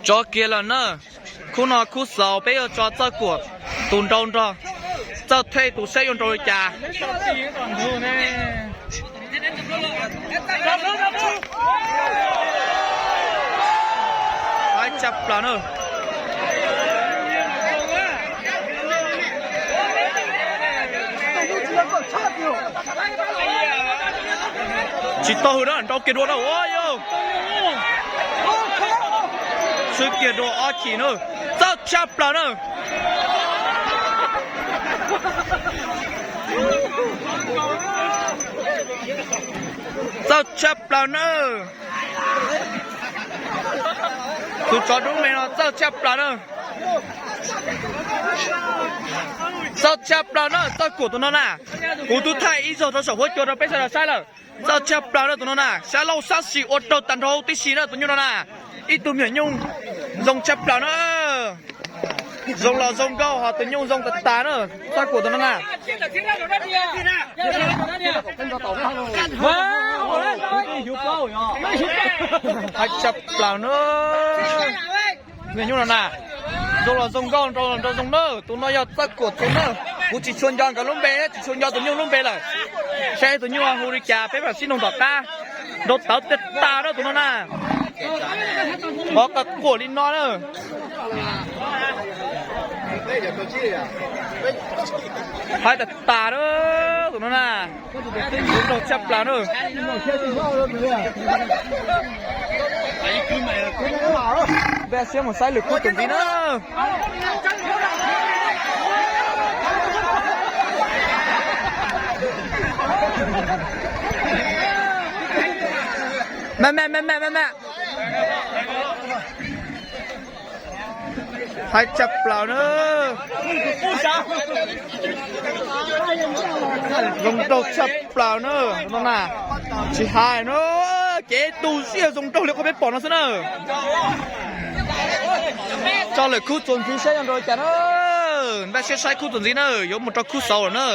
Tso kiag lawm na. Khub no khub xaus peb yuav tso Txawj Kuam tus nrau nrog Txawj Thej tus saib yuav nrau li cas. Haib tshaj plaws na. Tsis tau hwm na, nrau kiag dua na, ua yog swb kiag dua ob chim na. Txawj tshaj plaws na. Txawj tshaj plaws na. Tus tsov dub me no txawj tshaj plaws na. Txawj tshaj plaws na, Txawj Kuam tus no na. Kuv twb thaij ib zaug rau saum huab cua rau peb sawv daws saib lawm. Txawj tshaj plaws na tus no na, sab laug sab sim ua raug tag nrho tib si na tus nyuj no na. Ib tug me nyuam nyuj zoo tshaj plaws na. Zoo los zoo nkauj ho tus nyuj zoo tas tas na. Txawj Kuam tus no na. Haib tshaj plaws na. Me nyuj no na, zoo los zoo nkauj, nrau los nrau zoo na. Tus no yog Txawj Kuam tus na. Kuv tsis tshua nco nkawd lub npe, tsis tshua nco tus nyuj lub npe lawm. Saib tus nyuj hu li cas peb mam sib nug tom qab. Nrau tawv tas tas na tus no na. Qhov qas quam li no na. Haib tas tas na tus no na. Zoo nraug tshaj plaws na. Peb siab mus saib lwm khub tus ntxiv na. Maj maj maj maj maj maj. Haib tshaj plaws na. Zoo nraug tshaj plaws na no na. Tsis hais na, cev tu siab zoo nraug li qhov peb pom no xwb na. Tso lwm khub txuas ntxiv saib yuav nrau li cas na. Npaj siab saib khub txuas ntxiv na, yuav mus rau khub xaus lawm na.